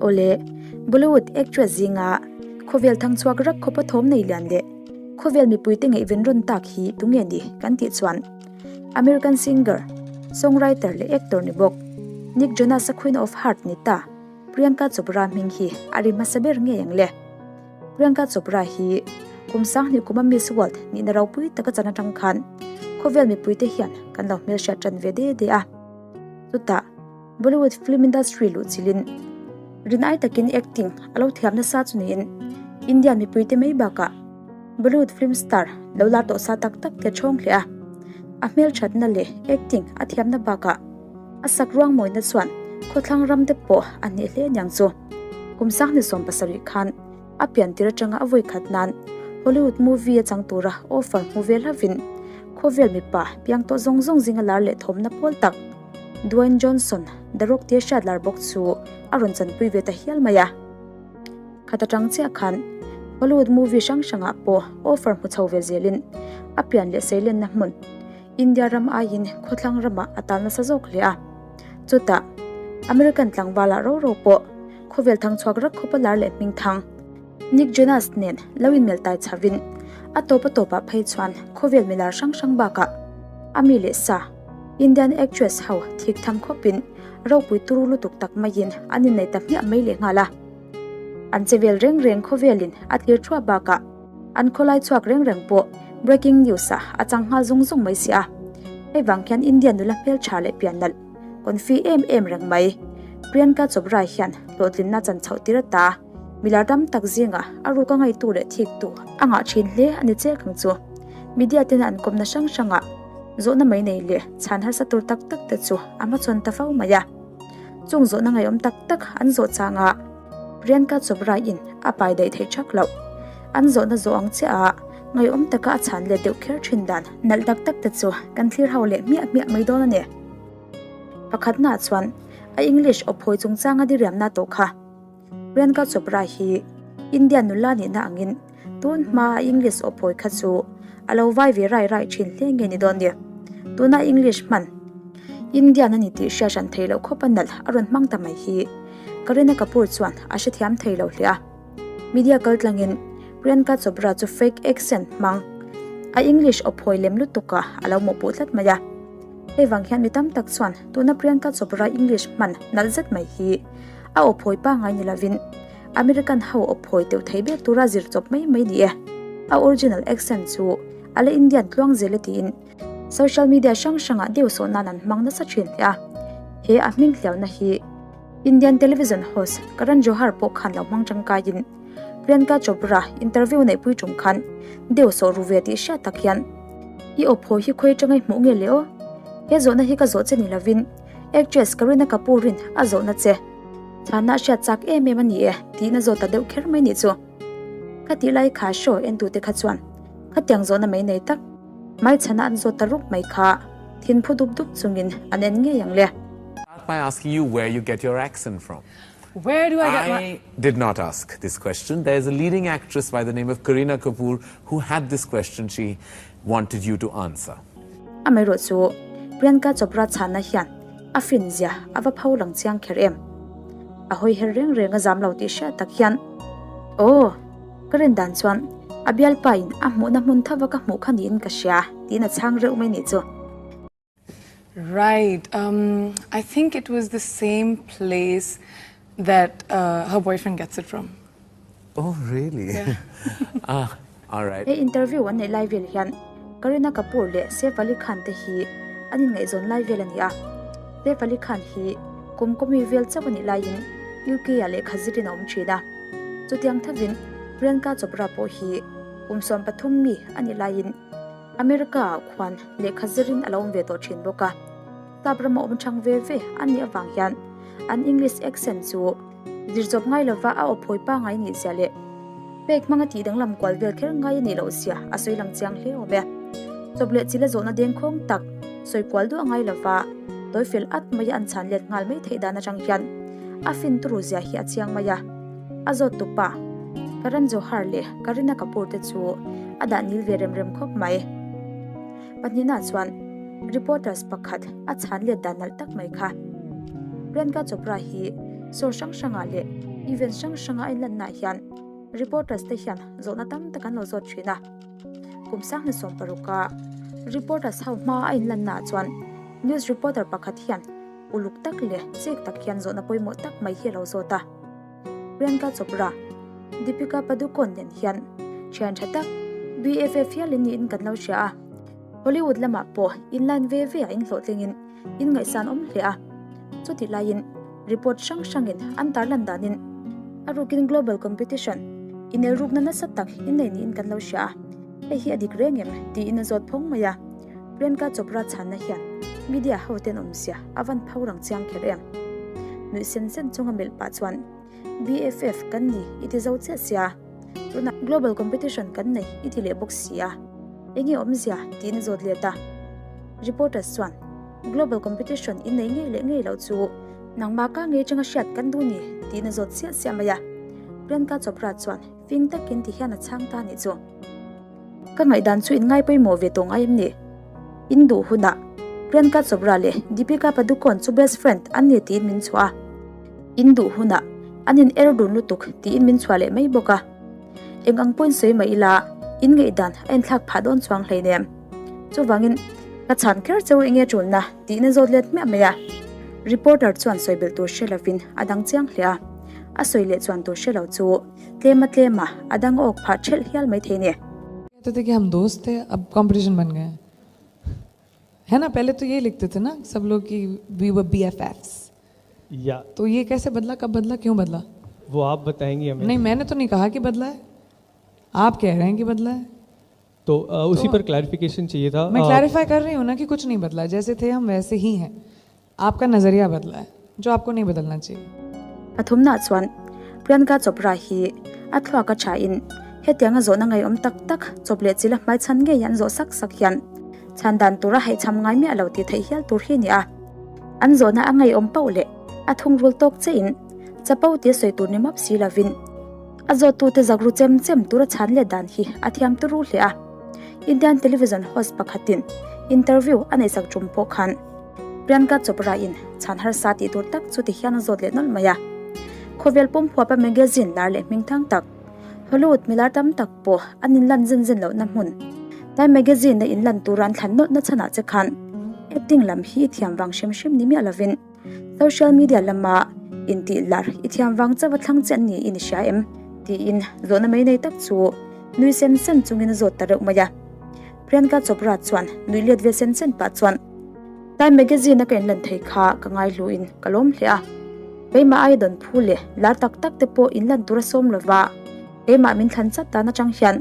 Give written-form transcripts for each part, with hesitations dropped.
Awle, Bollywood actress zinga khawvel thangchhuak rak khawpa thawm nei lian leh khawvel mipuite ngaihven rawn tak hi tunge ni kan tih chuan American singer, songwriter leh actor ni bawk Nick Jonas a Queen of Heart ni ta Priyanka Chopra hming hi a ri hmasa ber ngei ang le. Priyanka Chopra hi kum 2000 kuma Miss World nihna ropui taka chan atang khan khawvel mipuite hian kan lo hmelhriat tan ve de de a. Chutah Bollywood film industry luh chilin rinai takin acting a lo thiam nasa chu niin Indian mipuite mai bakah Bollywood film star lo lar tawh sa tak tak te thawng hle a. A hmelthatna leh acting a thiamna bakah a sak ruang mawina chuan khawthlang ram te pawh a hneh hle aniang chu. Kum 2017 khan a pian tir atanga a vawi khat nan Hollywood movie a chang tura offer hmu ve hlavin khawvel mipa piang tawh zawng zawng zinga lar leh thawmna pawl tak Dwayne Johnson, The Rock tia hriat lar bawk chu a rawn chanpui ve ta hial mai a. Khat atang chiah khan Hollywood movie hrang hrangah pawh offer hmu chho ve zelin a pian leh seilenna hmun India ram aiin khawthlang ramah a tal nasa zawk hle a. Chutah American tlangvalah ro ro pawh khawvel thangchhuak rak khawpa lar leh hming thang Nick Jonas nen lo inmel tai chhavin a tawp a tawpah phei chuan khawvel milar hrang hrang bakah a mi leh sa Indian actress ho thik tham khawpin ropui turu lutuk tak maiin an innei ta hmiah mai leh nghal a. An che vel reng reng khawvelin a thlir thuah bakah an khawlai chhuak reng reng pawh breaking news ah a chang nghal zung zung mai si a. Hei vang khian India nula hmeltha leh pian nalh confi em em reng mai Priyanka Chopra hian hlawhtlinna chan chhoh tir ata milar tam tak zingah a ruk a ngaitu leh thiktu a ngah thin hle a ni chek ang chu. Media tena an kawmna hrang hrangah zawhna mai nei leh chhan harsa tur tak tak te chu a hmachhawn ta fo mai a. Chung zawhna ngaihawm tak tak an zawh changah Priyanka Chopra in a pai daih theih thak loh. An zawhna zawh ang chiah a ngaihawm taka a chhan let deuh kher thin dan nalh tak tak te chu kan thlir ho leh hmiah hmiah mai dawn a ni. Pakhatnaah chuan a English aw phawi chungchanga diriamna tawh kha Priyanka Chopra hi India nula nihna angin tun hmaa English aw phawi kha chu a lo vai ve rai rai thin hle nge ni dawn ni. Tuna English hman Indian a ni tih hria hran thei loh khawp a nalh a rawn hmang ta mai hi Kareena Kapoor chuan a hrethiam thei lo hle a. Media kaltlangin Priyanka Chopra chu fake accent hmang a English aw phawi lem lutuk a a lo mawhpuh tlat mai a. Hei vang hian mi tam tak chuan tuna Priyanka Chopra English hman nalh zet mai hi a aw phawi pangngai ni lovin American ho aw phawi teuh thei ber tura zir chawp mai mai ni e. A original accent chu a la Indian tluang zel e tiin social media hrang hrangah deuh sawh nan an hmang nasa thin hle a. He a hming hliauna hi Indian television host Karan Johar pawh khan lo hmang tangkaiin Priyanka Chopra interview neihpui tum khan deuh sawh ru ve tih hriat tak hian I aw phawi hi khawi atanga i hmuh nge le aw? He zawhna hi ka zawh che ni lovin Actress Kareena Kapoor in a zawhna che chhanna a hriat chak em em a ni e tiin a zawt ta deuh kher mai nih chu. Ka tih lai kha show entute kha chuan khatiang zawhna mai nei tak mai chhana an zawt ta rup mai kha thin phu dup dup chungin an en ngei ang le. Start by asking you where you get your accent from. Where do I get my... I did not ask this question. There's a leading actress by the name of Kareena Kapoor who had this question she wanted you to answer. Amaherawhchu, Priyanka Chopra chhanna hian a fin zia a va pho lang chiang kher em? A hawi her reng reng a zam lo tih hriat tak hian, Aw, ka rin dan chuan a bialpa in a hmuhna hmun thava ka hmuh kha niin ka hria, tiin a chhang reuh mai nih chu. Right, I think it was the same place that her boyfriend gets it from. Oh really? Yeah. Ah, alright. He interview an neih lai vel hian Kareena Kapoor leh Saif Ali Khan te hi an inngaihzawn lai vel a ni a. Saif Ali Khan hi kum kawmi vel chauh a nih laiin UK ah lehkha zirin a awm thin a. Chutiang thovin Priyanka Chopra pawh hi kum 13 mi a nih laiin America ah khuan lehkha zirin a lo awm ve tawh thin bawk a. Sap rama awm chang ve ve a nih avang hian an English accent chu zir chawp ngai lova a aw phawi pangngai nih zia leh pek hmanga tih danglam kual vel kher ngai a nih loh zia a sawi lang chiang hle awm e. Chawp leh chila zawhna deng khawng tak sawi kual duah ngai lova tawi fel at maia an chhan let nghal mai theih dan atang hian a fin turu zia hi a chiang mai a. A zawt tupa Karan Johar leh Kareena Kapoor te chu a dah nil ve rem rem khawp mai. Pahnihna chuan reporters pakhat a chhan let dan nalh tak mai kha. Priyanka Chopra hi show hrang hrangah leh. Event hrang hranga a inlannaah hian reporters te hian zawhna tam tak an lo zawt thin a. Kum sanghnih 16 a reporters ho hma a inlannaah chuan news reporter pakhat hian uluk tak leh chik tak hian zawhna pawimawh tak mai hi a lo zawt a. Priyanka Chopra, Deepika Padukone nen hian thian tha tak BFF hialin niin kan lo hria a. Hollywood lamah pawh inline ve ve a inhlawhtlingin inngaihsan awm hle a. Chutih laiin report hrang hrangin an tarlan danin a rukin global competition inelrukna nasa tak innei niin kan lo hria a. Hei hi a dik reng em? tiin a zawt phawng mai a. Priyanka Chopra chhanna hian media ho ten awmzia a van pho rang chiang kher em? Nuih sen sen chunga melh pah chuan BFF kan ni i ti zo chiah sia, tunah global competition kan nei i ti leh bawk si a, enge awmzia tiin a zawt let a. Reporters chuan global competition in nei ngei leh ngei loh chu nangmah ka ngei changa hriat kan duh ni tiin a zawt siah siah mai a. Priyanka Chopra chuan fing takin ti hian a chhang ta anih chu. Ka ngaihdan chu in ngai pawimawh ve tawh ngai em ni? In duh hunah Priyanka Chopra leh Deepika Padukone chu best friend an ni tiin min chhuah a. In duh hunah an in er dun lutuk tiin min chhuah leh mai bawk a. Eng ang pawhin sawi mai ila in ngaihdan a inthlak phah dawn chuang hleinem. Chuvangin ka chhan kher cheu enge tulna tiin a zawt let hmiah mai a. Reporter chuan sawi belh tur hre lovin a dang chiang hle a. A sawi leh chuan tur hre lo chu tlema tlema a dang awk phah thelh hial mai thei ni. Kehte the ki hum dost the ab competition ban gaye hai na pehle to yahi likhte the na sab log ki we were BFFs या तो ये कैसे बदला कब बदला क्यों बदला वो आप बताएंगी हमें नहीं मैंने तो नहीं कहा कि बदला है आप कह रहे हैं कि बदला है तो उसी पर क्लैरिफिकेशन चाहिए था मैं क्लैरिफाई कर रही हूँ ना कि कुछ नहीं बदला जैसे थे हम वैसे ही हैं आपका नज़रिया बदला है जो आपको नहीं बदलना चाहिए Pathumna chuan Priyanka Chopra hi a thluak a thain hetianga zawhna ngeiawm tak tak chawp leh chila hmaichhan ngei an zawh sak sak hian chhan dan tura haihchham ngai miah lo tih theih hial tur hi a ni a. An zawhna a ngeiawm pauh leh a thungrul tawk chiahin chapo tia sawi tur ni map si lovin a zawttute zak ru chem chem tura chhan let dan hi a thiam turu hle a. Indian television host pakhatin interview a neihsak tum pawh khan Priyanka Chopra in chhan harsa tih tur tak chu ti hian a zawt leh nawlh mai a. Khawvel pawm huapa magazine lar leh hming thang tak Hollywood milar tam tak pawh an inlan zin zin lohna hmun Time magazine a inlan tura an thlan nawlhna chhanah che khan acting lam hi i thiam vang hrim hrim ni miah lovin social media lama intih lar i thiam vang chauh a thlang che an niin i hria em tiin zawhna mai nei tak chu nui sen sen chungin a zawt ta reuh mai a. Priyanka Chopra chuan nui let ve sen sen pah chuan Time magazine a ka inlan thei kha ka ngaihluin ka lawm hle a, keimah aia dawn phu leh lar tak tak te pawh inlan tur a sawm lova, keimah min thlan chat dan atang hian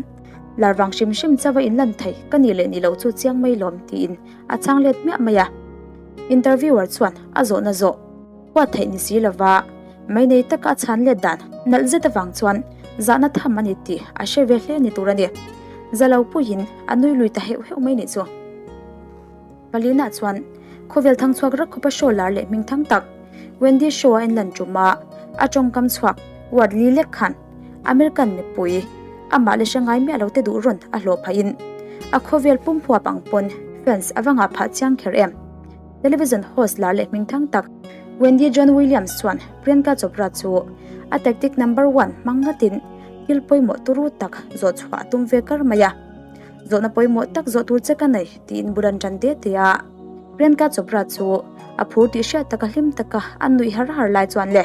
lar vang hrim hrim chauh a inlan thei ka nih leh nih loh chu chiang mai lawm tiin a chhang let miah mai a. Interviewer chuan a zawhna zawh huat theih ni si lova mai nei taka a chhan let dan nalh zet avang chuan zahna tham a ni tih a hre ve hle ni tur a ni. Za lo puiin a nui lui ta heuh heuh mai nih chu. Palina chuan khawvel thangchhuak rak khawpa show lar leh hming thang tak Wendy Show a inlan tum a, a tawngkam chhuak Ward Lee lek khan American mipui amah leh hre ngai miah lo te duh rawn a hlawh phahin a khawvel pum huap ang pawn fans a va ngah phah chiang kher em. Television host lar leh hming thang tak Wendy John Williams chuan Priyanka Chopra chu a tactic number one hmang ngatin thil pawimawh turu tak zawh chhuah a tum ve kar mai a. Zawhna pawimawh tak zawh tur che ka nei tiin bul an tan te te a. Priyanka Chopra chu a phur tih hriat taka hlim taka a nuih har har lai chuan le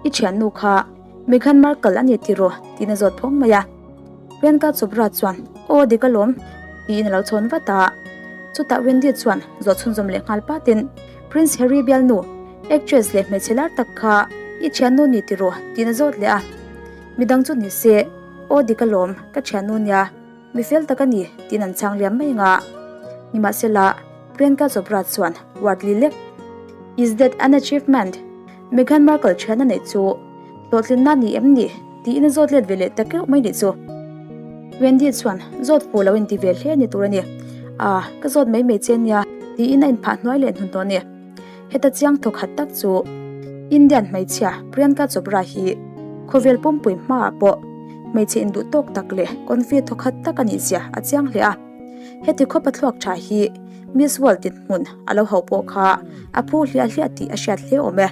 I thiannu kha Meghan Markle a ni tiraw tiin a zawt phawng mai a. Priyanka Chopra chuan Aw dik alawm tiin a lo chhawn vat a. Chutah Wendy chuan zawh chhunzawm leh nghal patin Prince Harry bialnu actress leh hmeichhe lar tak kha I thiannu ni tiraw tiin a zawt leh a. Midang chu ni se Aw dik alawm, ka thiannu nia, mi fel tak a ni tiin an chhang liam mai anga. Nimahsela, Priyanka Chopra chuan word li lek, Is that an achievement? Meghan Markle thian a neih chu hlawhtlinna ni em ni? tiin a zawt let ve leh ta keuh mai nih chu. Wendy chuan zawt fuh lo inti ve hle ni tur a ni. Ah, ka zawt mai mai che nia tiin a inphah hnuai leh hnuhnawh a ni. Heta chiang thawk khat tak chu Indian hmeichhia Priyanka Chopra hi khawvel pumpui hmaah pawh hmeichhe induh tawk tak leh confi thawk khat tak a nih zia a chiang hle a. Heti khawpa thluak tha hi Miss World dinhmun a lo hauh pawh kha a phu hliah hliah tih a hriat hle awm e.